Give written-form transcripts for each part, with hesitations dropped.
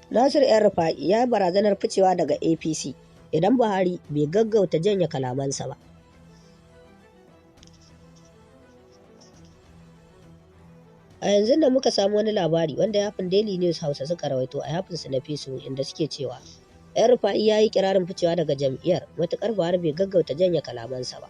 Nasir El-Rufa'i ya yi barazanar ficewa daga APC idan Buhari bai gaggauta janye kalamansa ba. A yanzu da muka samu wani labari wanda yafin Daily News Hausa suka rawaito a yafinsu na Facebook, inda suke cewa El-Rufa'i ya yi kirarin ficewa daga jam'iyyar matuƙar Buhari bai gaggauta janye kalamansa ba.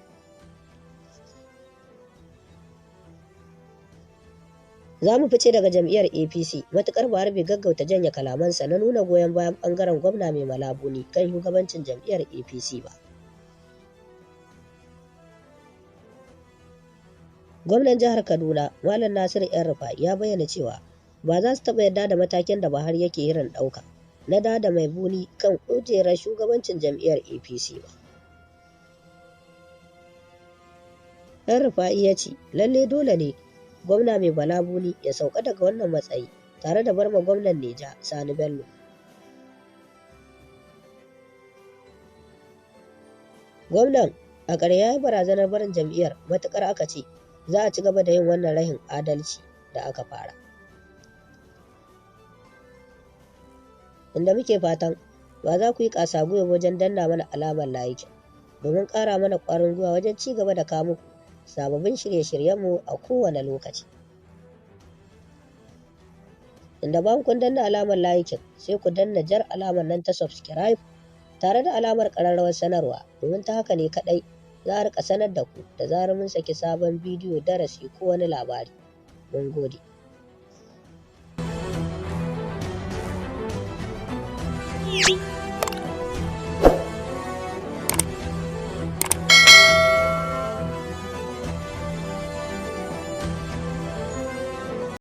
Za mu fice daga jam'iyyar APC matuƙar Buhari bai gaggauta janye kalamansa na nuna goyon bayan ɓangaren gwamna Mai Mala Buni kan shugabancin jam'iyyar APC ba. Gwamnan jihar Kaduna, Malam Nasiru El-Rufa'i, ya bayyana cewa ba za su taɓa yarda da matakin da Buhari yake hirin ɗauka na da da Mai Buni kan kujerar shugabancin jam'iyyar APC ba. El-Rufa'i ya ce, lalle dole ne gwamna Mai Mala Buni ya sauka daga wannan matsayi tare da barma gwamnan Neja Sani Bello. Gwamnan a ƙarshe ya yi barazanar barin jam'iyyar matuƙar aka ce za a ci gaba da yin wannan rahin adalci da aka fara. Inda muke fatan ba za ku yi ƙasa gwiwa wajen danna mana alamar like domin ƙara mana ƙwarin gwiwa wajen ci gaba da kawo muku sababbin shirye-shiryenmu a kowane lokaci. Inda bayan kun danna alamar like, sai ku danna jar alamar nan ta subscribe tare da alamar ƙararrawar sanarwa, domin ta haka ne kaɗai za a riƙa sanar da ku da zarar mun saki sabon bidiyo, darasi ko wani labari. Mun gode.